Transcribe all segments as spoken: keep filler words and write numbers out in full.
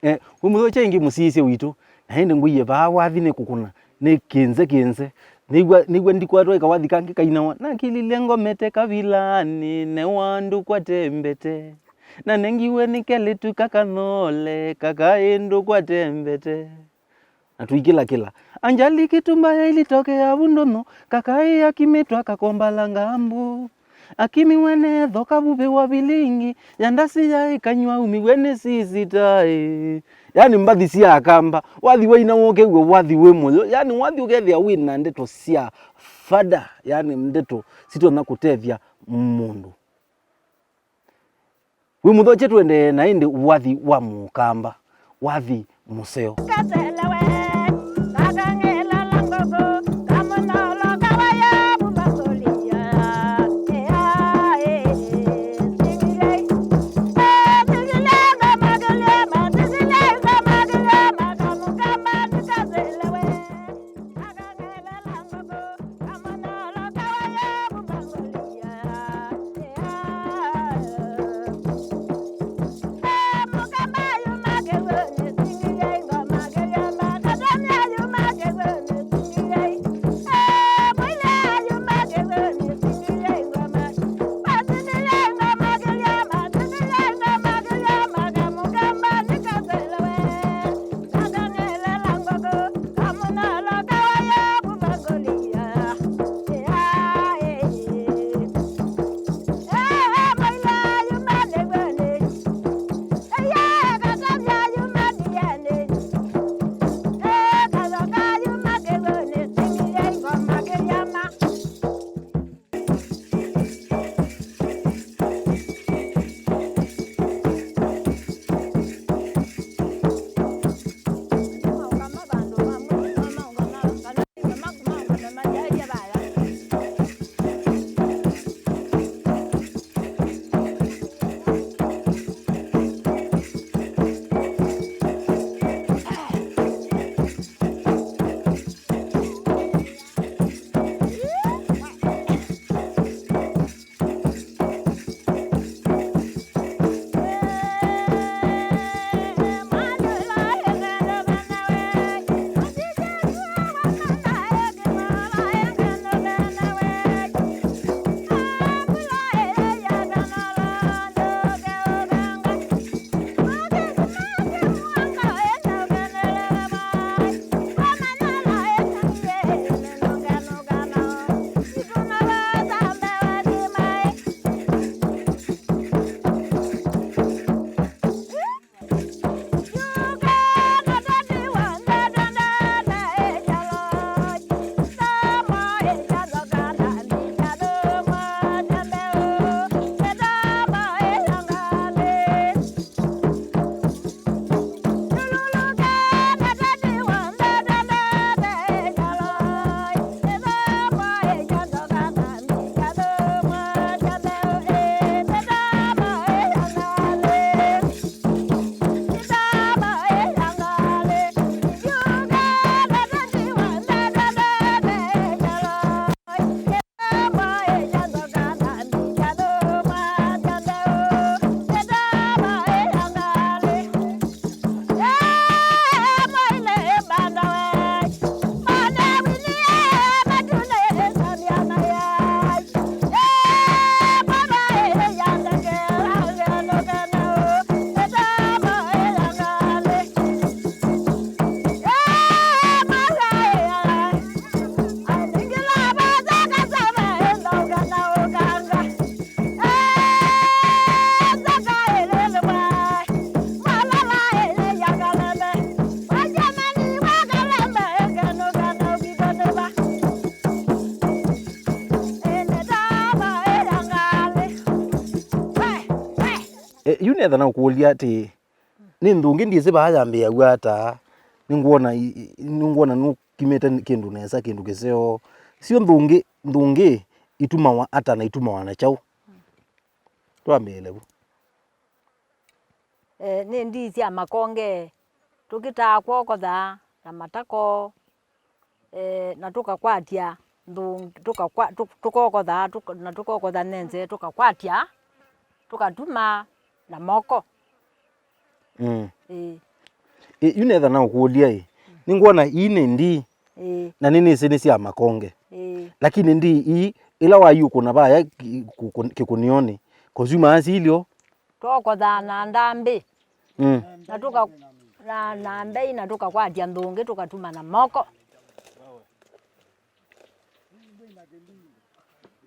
Eh, wĩ mũthokya ĩngĩ mũsyaĩĩsya witũ, na ĩndĩ ngũie vaa wathi nĩ kũkũna, nĩ kĩnze kĩnze. Nĩw'a, nĩw'a ndikwatwa ĩkawathi kangĩ kainawa, nakilile ngomete kavilanĩ, newa ndũkwate mbete. Nanengiwe nĩ kelĩtu kakanyole, kakaĩ ndũkwate mbete. Na tũikĩlakĩla. Ajali kitumbaya ilitokea vundũnũ, kakaĩ akimĩtwa kakombala ngambu. Akimiwe nĩ etho kavuvĩwa vilingi, ya ndasi yaĩ kanywa aumiwe nĩ sisitaĩ. Yaani mbathi sya Akamba, wathi wainawa ũkew'a wathi wĩ mũyo, yaani wathi ũkethĩa wĩ na ndeto sya fada, yaani ndeto sitonya kũtethya mũndũ. Wĩ mũthokye tũendee na ĩndĩ wathi wa Mũkamba, wathi mũseo. Kaselewe, kakang'elala ngoko, kamunolo kawaya mumbasolia. Ea, e, e, tigilei. E, tigilei ngoma kiliama, tigilei ngoma kiliama, kamukamba nikaselewe. E, yu nethana ũkũlya atĩ, nĩ nthũngĩ ndyĩsĩ vaa yambĩĩaw'a ata, nĩngwona i-, i-, nĩngwona nũkimĩte kĩndũ nesa, kĩndũ kĩseo. Syo nthũngĩ, nthũngĩ itumawa ata na itumawa na kyaũ? Twambĩĩle vu. E, nĩ ndii sya makonge, tũkĩtaa kwokotha na matako, e, na tũkakwatya nthũngĩ, tũkakwa-, tũ-, tũkokotha, tũk-, na tũkokotha nenze, tũkakwatya, tũkatuma na moko. Mm. Ĩĩ. Ĩ, yu netha na ũkũlya ĩ, nĩngwona ii nĩ ndii, Ĩĩ. Na nĩnĩsĩ nĩ sya makonge. Ĩĩ. Lakini ndii ii, ĩla waiũkũna vaya ki-, kũkũ-, kĩkũnĩonĩ, kũsyumaa silyo. Twokothaa na ndambĩ. Mm. Na tũka-, na, na mbei, na tũkakwatya nthũngĩ, tũkatuma na moko.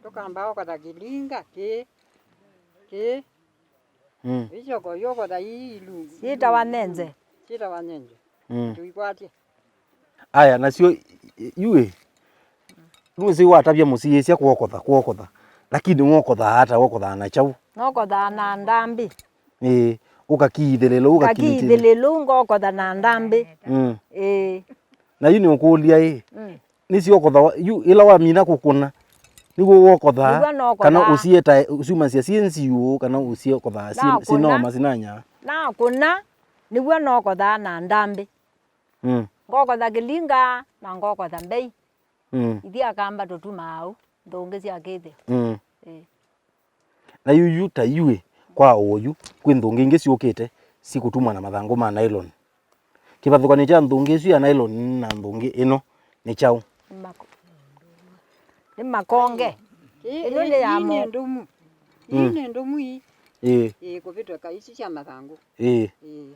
Tũkamba okotha kĩlinga kĩ, kĩ. Mm. Ĩsyoko yokotha ii ilungu. Syĩtawa nyenze. Syĩtawa nyenze. Mm. Tũikwatye. Aya, nasyo, i-, yu ĩ, nũsĩ watavya mũsiĩĩsya kwokotha, kwokotha. Lakini wokothaa ata, wokothaa na kyaũ? Nokothaa na ndambĩ. Ĩĩ, ũkakiithĩlĩlũ, ũkakiithĩlĩlũ, ngokotha na ndambĩ. Mm. Ĩĩ. Na yu nĩũkũlya ĩ, Mm. nĩsyokotha yu, ĩla wamina kũkũna, nĩw'o wokothaa, Nĩw'o nokothaa. Kana ũsieta, ũsyumasya syĩ nziũ, kana ũsyokothaa syĩ, Nakũna. Syĩnoma, syĩnanyaa? Nakũna, nĩw'o nokothaa na ndambĩ. Mm. Ngokotha kĩlinga, na ngokotha mbei. Mm. Ithyĩ Akamba tũtumaa au, nthũngĩ sya kĩthĩo. Mm. Ĩĩ. Na yu, yu ta yu ĩ, kwa ũyu, kwĩ nthũngĩ ingĩ syũkĩte, sikũtumwa na mathangũ ma nylon. Kĩvathũkany'o kya nthũngĩ ĩsu ya nylon na nthũngĩ ĩno nĩ kyaũ? Nĩ mako-, nĩ makonge. Ĩĩ, ĩno ĩĩ, nĩ ya ii nĩ mo- ndũmu. Ii Mm. nĩ ndũmu ii. Ĩĩ. Ĩĩ, kũvĩtũka ici sya mathangũ. Ĩĩ. Ĩĩ.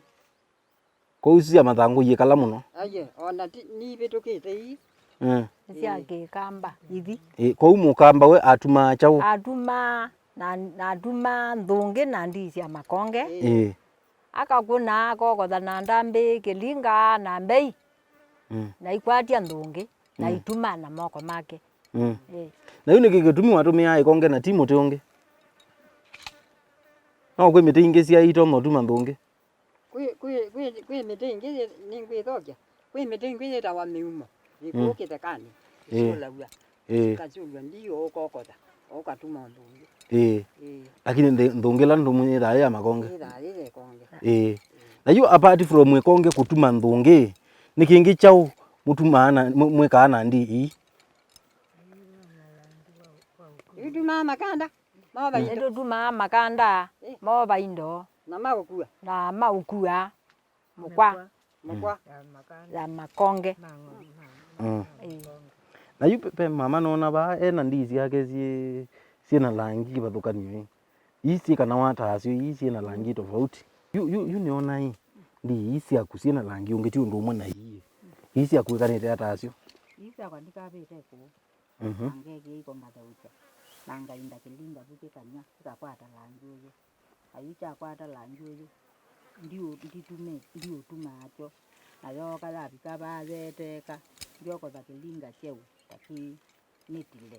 Kwoou isu sya mathangũ iĩkala mũno. Aye, ona ti, nivĩtũkĩte ii. Mm. Nĩ sya Ĩĩ. Kĩkamba, ithi. Ĩ, kwoou mũkamba we atumaa kyaũ? Atumaa, na, na atumaa nthũngĩ na ndii sya makonge. Ĩĩ. Ĩĩ. Akakũna, akokotha na ndambĩ, kĩlinga, na mbei. Mm. Na ikwatya nthũngĩ, na Mm. itumaa na moko make. Mm. Ĩĩ. Na yu nĩkĩ kĩtumi watũmĩaa ĩkonge na ti mũtĩ ũngĩ? No kwĩ mĩtĩ ingĩ syaitonya ũtuma nthũngĩ. Kwĩ, kwĩ, kwĩ, kwĩ mĩtĩ ĩngĩ yĩ-, nĩngwĩthokya. Kwĩ mĩtĩ ĩngĩ yĩtawa mĩumo. Ĩkũũ Mm. kĩthekanĩ. Ĩĩ. Ĩsyũlaw'a. Ĩĩ. Ĩkasyũlw'a ndiũ ũkokotha. Ũkatuma ũndũ ũngĩ. Ĩĩ. Ĩĩ. Lakini nthĩ-, nthũngĩ ĩla ndũmu yĩthaa yĩ ya makonge. Yĩthaa yĩ ya ĩkonge. Ĩĩ. Na yu apart from ĩkonge kũtuma nthũngĩ, nĩ kĩngĩ kyaũ mũtumaa na, mw-, mwĩkaa na ndii ii? Ĩtumaa makanda. Mova indo. Nĩtũtumaa makanda, Ĩ. Mova indo. Na maũkua. Na maũkua. Mũkwa. Mũkwa. Ya makonge. Mm. Ĩ. Na yu pe, pe mama nona vaa ena ndii syake syĩ, syĩ na langi kĩvathũkany'o ĩ. Ii syĩ kana watasyo, ii syĩ na langi tofauti. Yu, yu, yu nĩona ĩ, ndii ii syaku syĩ na langi ũngĩ ti ũndũ ũmwe na ii. Ii syaku ĩkanĩte atasyo. Ii syakwa ndikavĩte kũu. Mhm. Na ngekĩa iko ngatheũkya, na ngainda kĩlinga vu kĩkanywa, kĩkakwata langi ũyũ. Na yu kyakwata langi ũyũ, ndiũ-, nditume-, ndiũtumaa kyo. Na yooka yavika vaa yeteeka, ndyokotha kĩlinga kyeũ ta kĩĩ nĩtile,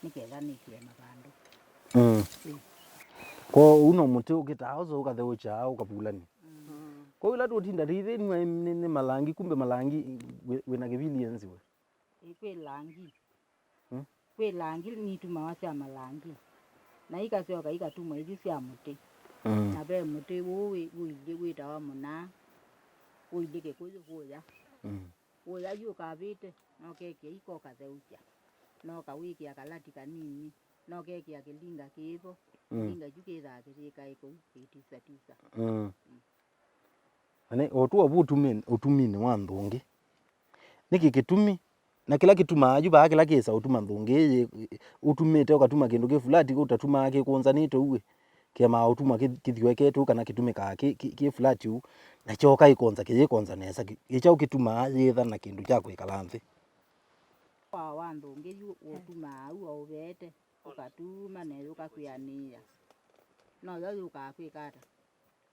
nĩ ketha nĩkĩe mavandũ. Mm. Ĩ. Kwoou no mũtĩ ũkĩtaa ũso ũkatheũkya ũkavulani. Mm. Kwoou ĩla tũtinda tĩithĩnw'a nĩ, nĩ malangi, kumbe malangi wĩ, wĩna kĩvilienzi we. Ĩ, kwĩ langi. Hmm? Kwĩ langi nitumawa sya malangi. Na ikasyoka ikatumwa ithi sya mũtĩ. Mm. Na ve mũtĩ ũũ wĩ, ũilyĩ wĩtawa mũnaa. Ũilyĩ Kĩkũyũ kũya. Mm. Ũya yu ũkavĩte, nokekĩa iko ũkatheũkya. Nokawĩkĩa kalati kanini. Nokekĩa kĩlinga kĩĩvo. Mm. Kĩlinga kyu kĩthaa kĩyĩkae kũu kĩitisatisa. Mm. Mm. Na nĩ o tu ovu ũtumi-, ũtuminĩ wa nthũngĩ. Nĩkĩ kĩtumi? Na kĩla kĩtumaa yu vaa kĩla kĩsa ũtuma nthũngĩ yĩ, ũtumĩte ũkatuma kĩndũ kĩ fulati, ũtatumaa kĩkũnzanĩte ũu ĩ, kĩemaa ũtumwa kĩ-, kĩthyũeke tũu kana kĩtumĩkaa kĩ, kĩ, kĩ fulati ũu, na kyoka ĩkonza kĩyĩkonza nesa, kĩ, kĩ kyaũ kĩtumaa yĩtha na kĩndũ kya kwĩkala nthĩ? Wa, wa nthũngĩ yu ũtumaa au o ũveete, ũkatuma nesa ũkakwĩanĩĩa. No yo yũkaa kwĩka ata?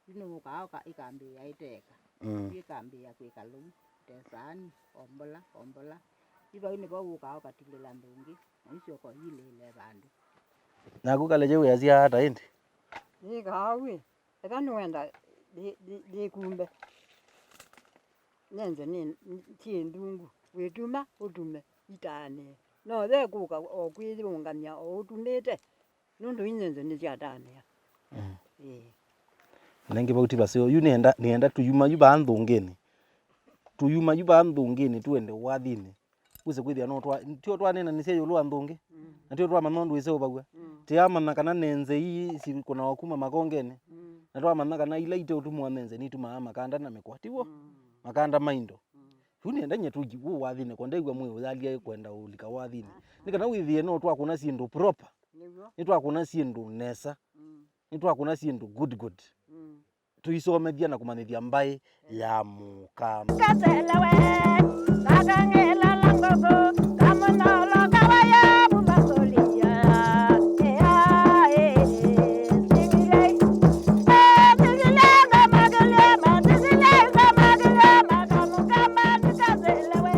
Yu nĩwũkaa ũka-, ĩkambĩĩa ĩteka. Mm. Yu ĩkambĩĩa kwĩka lũu, te saani, o mbola, o mbola. Yu vau nĩvo wũkaa ũkatilĩla nthũngĩ, na yu syoko yilĩĩle vandũ. Naku Kalekye wĩasya ata ĩndĩ? Nĩkaa ũu ĩ, ethwa nĩwenda ndĩ-, ndĩ-, ndĩkumbe. Nyenze nĩ, nĩ, syĩ ndungu. Wĩtuma, ũtume, itaanĩe. No ve kũka o kwĩyĩũngamya o ũtumĩte. Nũndũ inyenze nĩsyatanĩa. Mm. Ĩĩ. Na ĩngĩ vau ti vaseo, yu nĩenda, nĩenda tũyuma yu vaa nthũngĩnĩ. Tũyuma yu vaa nthũngĩnĩ, tũende wathinĩ. Wĩse kwĩthĩa no twa, tio twaneenanĩsya ĩũlũ wa nthũngĩ. Mm. Na tio twamanya ũndũ ĩseũvaw'a. Mm. Tĩamanya kana nenze ii sikũnawa kuma makongenĩ. Mm. Na twamanya kana ila ite ũtumwa nenze nitumaa makanda na mĩkwa. Tiw'o? Mm. makanda ma indo. Mm. Yu nĩenda nye tũki kũu wathinĩ, ko ndew'a mwĩĩ ũyalya kwenda ũlika wathinĩ. Nĩ kana wĩthĩe no twakũna syĩndũ proper. Nĩw'o. Nĩtwakũna syĩndũ nesa. Mm. Nĩtwakũna syĩndũ good good. Mm. Tũisomethya na kũmanyĩthya mbaĩ ya Mũkamba. Kaselewe, kakang'elala ngũkũ, kamunolo kawaya mumangũlia. Ea, e, e, tigilei. E, tigilei, ngamagilia, ma, tigilei, ngamagilia, ma, kamukamba, nikaselewe.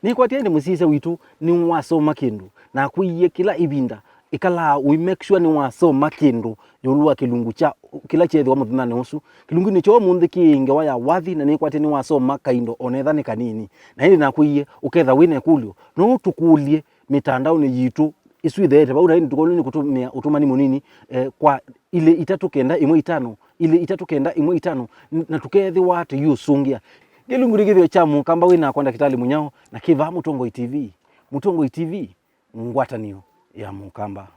Nĩkwatĩe nĩ mũsyaĩĩsya witũ nĩwasoma kĩndũ, na akwĩie kĩla ĩvinda ĩkalaa ũi make sure nĩwasoma kĩndũ ĩũlũ wa kĩlungu kya kĩla kyeethĩwa mũthenyanĩ ũsu. Kĩlungunĩ kya ũmũnthĩ kĩ ngewa ya wathi, na nĩkwatĩe nĩwasoma kaindo onetha nĩ kanini. Na ĩndĩ nakwĩie ũketha wĩ na ĩkũlyo, no tũkũlye mĩtandaonĩ yitũ ĩsu ĩtheete vau, na ĩndĩ tũkonwe nĩ kũtũmĩa ũtũmani mũnini, eh, kwa ilĩ itatũ kenda ĩmwe itano, ilĩ itatũ kenda ĩmwe itano, n-, na tũkeethĩwa tũiũsũngĩa. Kĩlungu nĩ kĩthĩo kya Mũkamba wĩ nakwa Ndakĩtalĩ Mũnyao, na kĩ vaa Mũtongoi T V. Mũtongoi T V, ngwatanĩo ya Mũkamba.